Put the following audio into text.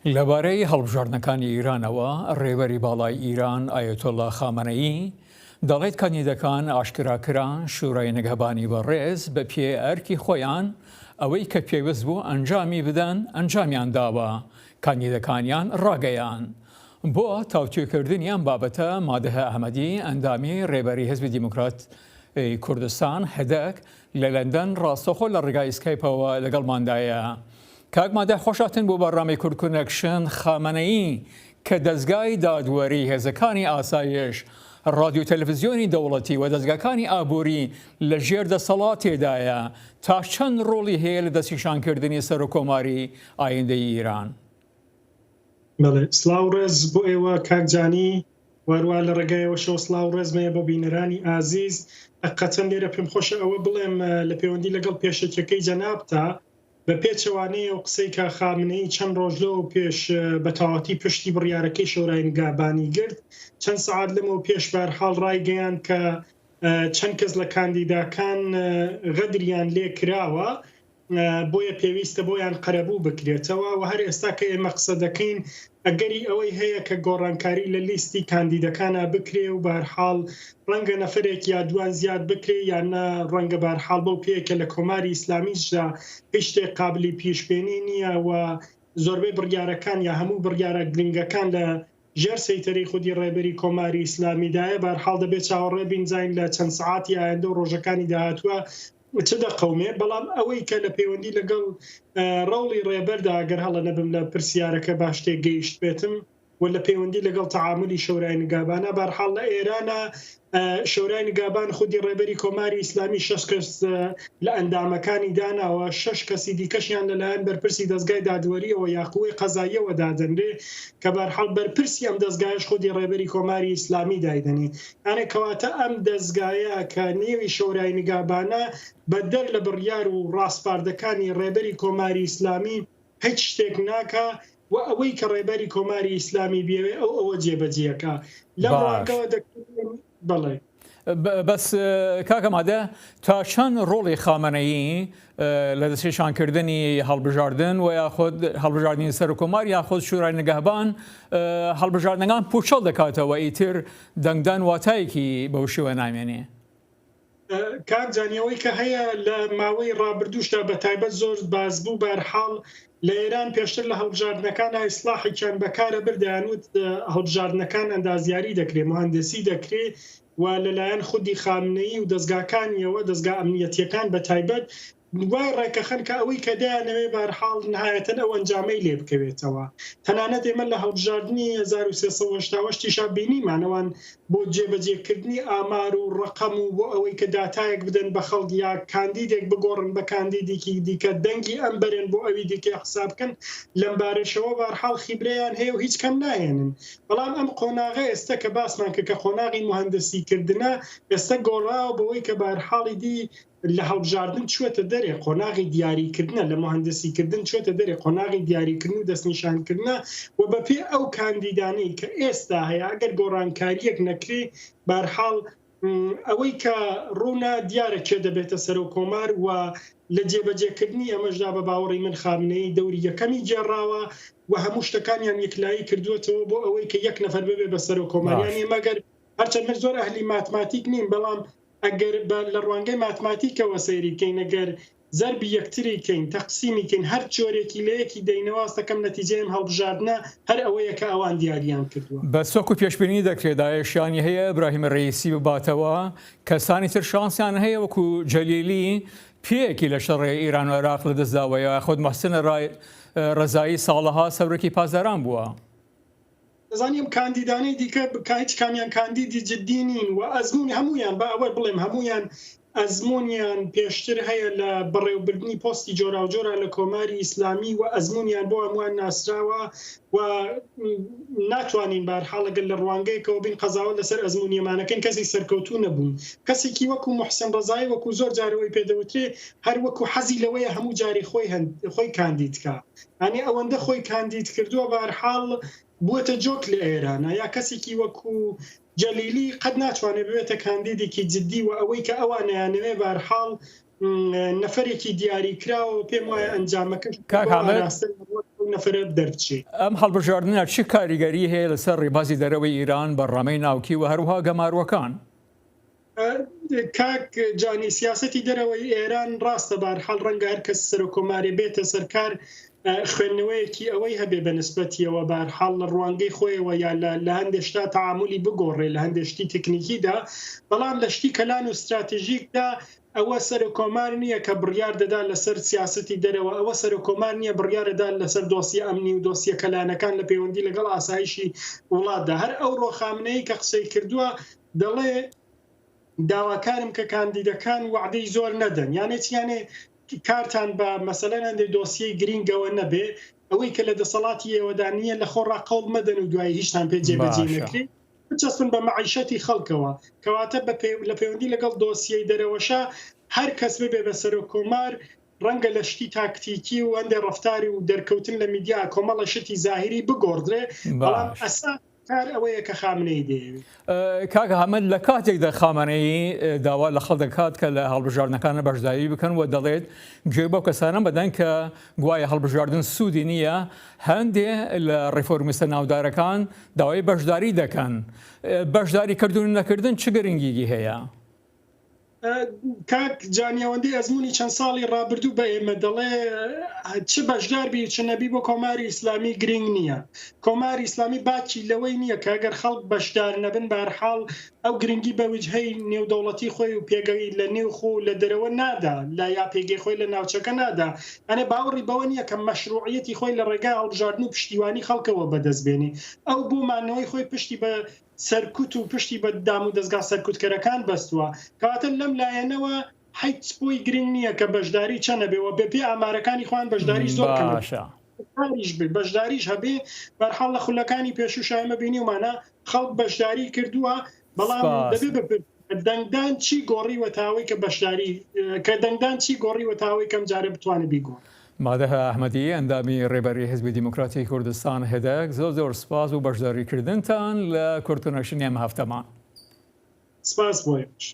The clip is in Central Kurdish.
لەبارەی هەڵبژاردنەکانی ئیرانەوە، ڕێبەری باڵای ئیران ئایەتوڵا خامەنەیی دەڵێت کاندیدەکان ئاشکرا کران، شورای نگهبانی بەڕێز بە پێ ئەرکی خۆیان ئەوەی کە پێویست بوو ئەنجامی بدەن ئەنجامیان داوە، کاندیدەکانیان ڕاگەیاند. بۆ تاوتوێکردنی ئەم بابەتە مادهە ئەحمەدی ئەندامی ڕێبەری حزبی دیموکرات کوردستان، حدک، لە لەندەن ڕاستەوخۆ لە ڕێگای سکایپەوە لەگەڵماندایە. کاک مادە خۆشهاتن بۆ بەرنامەی کورد کونەکشن خامەنەیی کە دەزگای دادوەری، هێزەکانی ئاسایش، ڕادیۆ تەلەفزیۆنی دەوڵەتی و دەزگاکانی ئابووری لە ژێر دەسەڵاتێدایە، تا چەند ڕۆڵی هەیە لە دەستنیشانکردنی سەرۆککۆماری ئایندەی ئیران؟ بەڵێ سڵاو ڕێز بۆ ئێوە کاک جانی واروا لە ڕێگای ئێوەشەوە سڵاو ڕێزم هەیە بۆ بینەرانی ئازیز حەقیقەتەن لێرە پێم خۆشە ئەوە بڵێم لە پەیوەندی لەگەڵ پێشەکیەکەی جەنابتا بە پێچەوانەی ئەو قسەی کە خامنەیی چەند ڕۆژ لەوە پێش بە تەواوەتی پشتی بڕیارەکەی شۆرای نگابانی گرت چەند سەعات لەمەو پێش بەهەرحاڵ ڕایگەیاند کە چەند کەس لە کاندیداکان غەدریان لێ کراوە بۆیە پێویستە بۆیان قەرەبوو بکرێتەوە و هەر ئێستا کە ئێمە قسە دەکەین ئەگەری ئەوەی هەیە کە گۆڕانکاری لە لیستی کاندیدەکانا بکرێ و بەهەرحاڵ ڕەنگە نەفەرێک یا دوان زیاد بکرێ یان نا ڕەنگە بەهەرحاڵ بەو پێیە کە لە کۆماری ئیسلامیشدا هیچ شتێک قابلی پیشبینی نییە و زۆربەی بڕیارەکان یا هەموو بڕیارە گرنگەکان لە ژێر سەیتەرەی خودی ڕێبەری کۆماری ئیسلامیدایە بەهەرحاڵ دەبێ چاوەڕێ بین زین لە چەند سەعاتی ئایندە و ڕۆژەکانی داهاتووە چ دەقەومێ، بەڵام ئەوەی کە لە پەیوەندی لەگەڵ ڕەوڵی ڕێبەردا گەر هەڵە نەبم لە پرسیارەکە باش تێگەیشتبێتم و لە پەیوەندی لەگەڵ تەعامولی شەورای نگابانە بەرحاڵ لە ئێرانە شەورای نگابان خودی ڕێبەری کۆماری ئیسلامی شەش کەس لە ئەندامەکانی داناوە شەش کەسی دیکەشیان لەلایەن بەرپرسی دەزگای دادوەریەوە یا قوەی قەزاییەوە دادەنرێ کە بەرحاڵ بەرپرسی ئەم دەزگایەش خودی ڕێبەری کۆماری ئیسلامی دایدەنێ یانێ کەواتە ئەم دەزگایە کە نێوی شەورای نگابانە بەدەر لە بڕیار و ڕاسپاردەکانی ڕێبەری کۆماری ئیسلامی هیچ شتێک ناکا و ئەوەی کە ڕێبەری کۆماری ئیسلامی بیەوێ ئەو ئەوە جێبەجێ ئەکا. لەم باش. ڕوانگەوە دەکرێ بەڵێ. بەس کاک ئامادە تا چەند ڕۆڵی خامەنەیی لە دەستنیشانکردنی هەڵبژاردن و یاخود هەڵبژاردنی سەرکۆمار یاخود شورای نگەهبان هەڵبژاردنەکان پوچەڵ دەکاتەوە ئیتر دەنگدان واتایەکی بەو شێوە نامێنێ. کاک جانی ئەوەی کە هەیە لە ماوەی ڕابردووشدا بە تایبەت زۆر باس بوو بەرحاڵ لە ئێران پێشتر لە هەڵبژاردنەکانا ئیسڵاحێکیان بەکارە برد دەیانوت هەڵبژاردنەکان ئەندازیاری دەکرێ موهەندسی دەکرێ و لەلایەن خودی خامنەیی و دەزگاکانیەوە دەزگا ئەمنیەتیەکان بە تایبەت وای ڕێکەخەن کە ئەوەی کە دەیانەوێ بەهەرحاڵ نهایەتەن ئەو ئەنجامەی لێ بکەوێتەوە. تەنانەت ئێمە لە هەڵبژاردنی 1388 یشا بینیمان ئەوان بۆ جێبەجێکردنی ئامار و ڕەقەم و بۆ ئەوەی کە داتایەک بدەن بە خەڵک یا کاندیدێک بگۆڕن بە کاندیدێکی دیکە دەنگی ئەم بەرێن بۆ ئەوی دیکەی حساب بکەن لەمبارەشەوە بەهەرحاڵ خیبرەیان هەیە و هیچ کەم ناهێنن. بەڵام ئەم قۆناغە ئێستە کە باسمان کرد کە قۆناغی موهەندسیکردنە ئێستە گۆڕاوە بەوەی کە بەهەرحاڵی دی لە هەڵبژاردن چووەتە دەرێ، قۆناغی دیاریکردنە، لە موهەندسیکردن چووەتە دەرێ، قۆناغی دیاریکردن و دەستنیشانکردنە و بەپێی ئەو کاندیدانەی کە ئێستا هەیە ئەگەر گۆڕانکارییەک نەکرێ بەهەرحاڵ ئەوەی کە ڕوونە دیارە کێ دەبێتە سەرۆک کۆمار و لە جێبەجێکردنی ئەمەشدا بە باوەڕی من خامنەیی دەوری یەکەمی گێڕاوە و هەموو شتەکانیان یەکلایی کردووەتەوە بۆ ئەوەی کە یەک نەفەر ببێ بە سەرۆک کۆمار باش. یانی مەگەر هەرچەند من زۆر ئەهلی ماتماتیک نیم بەڵام ئەگەر بە لە ڕوانگەی ماتماتیکەوە سەیری کەین ئەگەر زەربی یەکتری کەین تەقسیمی کەین هەر جۆرێکی لە یەکی دەینەوە ئەستەکەم نەتیجەی ئەم هەڵبژاردنە هەر ئەوەیە کە ئەوان دیاریان کردووە. بەس وەکو پێشبینی دەکرێت ئایا شانی هەیە ئیبراهیم رەئیسی بباتەوە؟ کەسانی تر شانسیان هەیە وەکو جەلیلی پێیەکی لە شەڕی ئیران و عێراق لەدەستداوە یاخود محسن رەزایی ساڵەها سەرۆکی پاسداران بووە. دەزانی ئەم کاندیدانەی دیکە کە هیچ کامیان کاندیدی جدی نین و ئەزموونی هەموویان با ئەوە بڵێم هەموویان ئەزموونیان پێشتر هەیە لە بەڕێوبردنی پۆستی جۆراوجۆرا لە کۆماری ئیسلامی و ئەزموونیان بۆ هەمووان ناسراوە و ناتوانین بارحاڵ ئەگەر لە ڕوانگەیەکەوە بین قەزاوەت لەسەر ئەزموونیەمانەکەین کەسی سەرکەوتوو نەبوون کەسێکی وەکو محسن ڕەزایی وەکو زۆر جارەوەی پێدەوترێ هەر وەکو حەزی لەوەیە هەموو جاری خۆی خۆی کاندید کا یانی ئەوەندە خۆی کاندید کردووە بەهەرحاڵ بووەتە جۆک لە ئێرانە یا کەسێکی وەکو جەلیلی قەت ناتوانێت ببێتە کاندیدێکی جدی و ئەوەی کە ئەوان نەیانەوێ بەهەرحاڵ نەفەرێکی دیاری کراوە پێم وایە ئەنجامەکەش کاک بەو حامد ئاراستە. ئەو نەفەرە دەربچێ. ئەم هەڵبژاردنە چ کاریگەری هەیە لەسەر ڕێبازی دەرەوەی ئیران، بەرنامەی ناوکی و هەروەها گەمارۆکان؟ کاک جانی سیاسەتی دەرەوەی ئێران ڕاستە بارحاڵ ڕەنگە هەر کەس سەرۆک کۆمارێ بێتە سەرکار خوێندنەوەیەکی ئەوەی هەبێ بە نسبەتیەوە بارحاڵ لە ڕوانگەی خۆیەوە یا لە هەندێ شتا تەعامولی بگۆڕێ لە هەندێ شتی تکنیکیدا بەڵام لە شتی کەلان و ستراتژیکدا ئەوە سەرۆک کۆمار نییە کە بڕیار دەدا لەسەر سیاسەتی دەرەوە ئەوە سەرۆک کۆمار نییە بڕیارەدا لەسەر دۆسیە ئەمنی و دۆسیە کەلانەکان لە پەیوەندی لەگەڵ ئاسایشی وڵاتدا هەر ئەوڕۆ خامنەیی کە قسەی کردووە دەڵێ داواکارم کە کاندیدەکان وەعدەی زۆر نەدەن یانێ چی یانێ کارتان بە مەسەلەن هەندێک دۆسیەی گرینگەوە نەبێ ئەوەی کە لە دەسەڵاتی ئێوەدا نییە لە خۆڕا قەوڵ مەدەن و دوایی هیچتان پێ جێبەجێ باشە. نەکرێ بچەسپن بە مەعیشەتی خەڵکەوە کەواتە بە پێ لە پەیوەندی لەگەڵ دۆسیەی دەرەوەشا هەر کەس ببێ بە سەرۆک کۆمار ڕەنگە لە شتی تاکتیکی و هەندێ ڕەفتاری و دەرکەوتن لە میدیا کۆمەڵە شتی زاهیری بگۆڕدرێ بەڵام باش. ئەساس کار ئەوەیە کە خامنەیی دەیەوێت. کاک حامد لە کاتێکدا خامنەیی داوا لە خەڵک دەکات کە لە هەڵبژاردنەکانە بەشداری بکەن و دەڵێت گوێ بەو کەسانە مەدەن کە گوایە هەڵبژاردن سوودی نییە، هەندێ لە ڕیفۆرمیستە ناودارەکان داوای بەشداری دەکەن. بەشداری کردن و نەکردن چ گرنگیی هەیە؟ کاک جانی ئەوەندەی ئەزموونی چەند ساڵی ڕابردوو بە ئێمە دەڵێ چ بەشدار بی و چ نەبی بۆ کۆماری ئیسلامی گرینگ نییە. کۆماری ئیسلامی باکی لەوەی نییە کە ئەگەر خەڵک بەشدار نەبن بەهەرحاڵ ئەو گرنگی بە وجهەی نێودەوڵەتی خۆی و پێگەی لە نێوخۆ و لە دەرەوە نادا لە یا پێگەی خۆی لە ناوچەکە نادا. یانێ باوەڕی بەوە نییە کە مەشروعیەتی خۆی لە ڕێگای هەڵبژاردن و پشتیوانی خەڵکەوە بەدەست بێنێ. ئەو بۆ مانەوەی خۆی پشتی بە سەرکوت و پشتی بە دامودەزگا سەرکوتکەرەکان بەستووە، کەواتە لەم لایەنەوە حیچ بۆی گرنگ نییە کە بەشداری چەنە بێ و بە پێی ئامارەکانی خۆیان بەشداری زۆر کەمە. باشە. بەشداریش بێ بەشداریش هەبێ بەرحاڵ لە خولەکانی پێشووشا ئێمە بینیومانە خەڵک بەشداری کردووە بەڵام سپاس. دەبێ بپرسین کە دەنگدان چی گۆڕیوە تا ئەوەی کە بەشداری کە دەنگدان چی گۆڕیوە تا ئەوەی کەم جارێ بتوانێ بیگۆڕێ. مادە ئەحمەدی، ئەندامی ڕێبەری حیزبی دیموکراتی کوردستان، هدەک، زۆر زۆر سپاس بۆ بەشداریکردنتان لە کورد کۆنێکشنی ئەم هەفتەمان. سپاس بۆ ئێوەش.